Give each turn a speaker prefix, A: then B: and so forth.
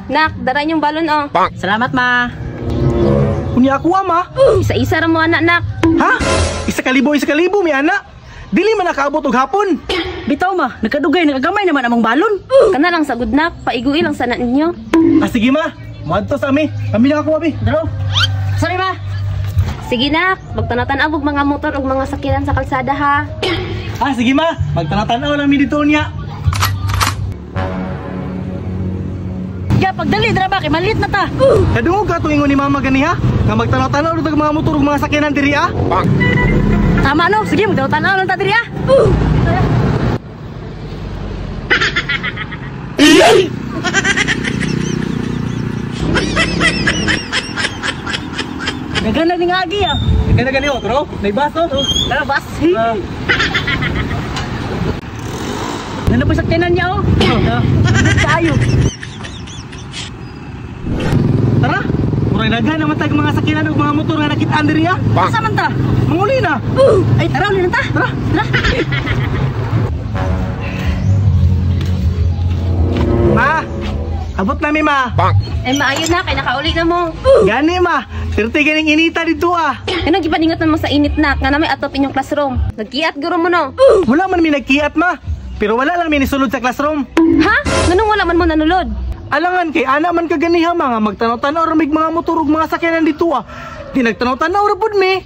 A: Nak, dara inyong balon oh.
B: Salamat, ma.
C: Unya ako ama.
A: Isa-isa ra mo anak nak.
C: Ha? 1,000, 1,000 mi ana. Dili man nakaabot og hapon.
B: Bitaw, ma, nagkadugay nakagamay naman among balon.
A: Kana lang sagud nak, paigui lang sana ninyo.
C: Ah, sige ma. Moadto sa ami. Kami na ako abi.
B: Daro. Sorry, ma.
A: Sige nak, magtanaw-tanaw og mga motor ug mga sakyanan sa kalsada ha.
C: Ah, sige ma. Magtanaw-tanaw lang mi dito niya.
B: Ya, pagdali dira ba kay malit na ta.
C: Kadungog ka itong ingon ni mama gani ha? Nga magtanaw-tanaw rin mga motor ug mga sakyanan diri ah.
B: Tama no, sige magtanaw lang ta diri ah. Nagana ning agi ah.
C: Kaya gani oh, tro. Naibaso.
B: Tara bas.
C: Ah.
B: Nana pa sakyanan niya oh. Kaayo.
C: Tara. Murag daghan naman tag mga sakyanan ug mga motor nga nakitaan diri ah.
B: Asa man ta?
C: Manguli na.
B: Ay, tara uli na ta.
C: Tara.
B: Tara.
C: Ma. Abot na mi ma.
A: Ay maayo na kay nakauli na mo.
C: Gani ma. Pirti ganing inita dito ah.
A: Anong gipaningot mo sa init nak nga na may atop inyong classroom. Nagkiat guro mo no.
C: Wala man mi nagkiat ma. Pero wala lang mi nisulod sa classroom.
A: Ha? Nganong wala man mo nanulod?
C: Alangan kay ana man kaganiha ma nga magtanaw-tanaw ra mig mga motor ug mga sakyanan dito ah. Di nagtanaw-tanaw ra pud mi.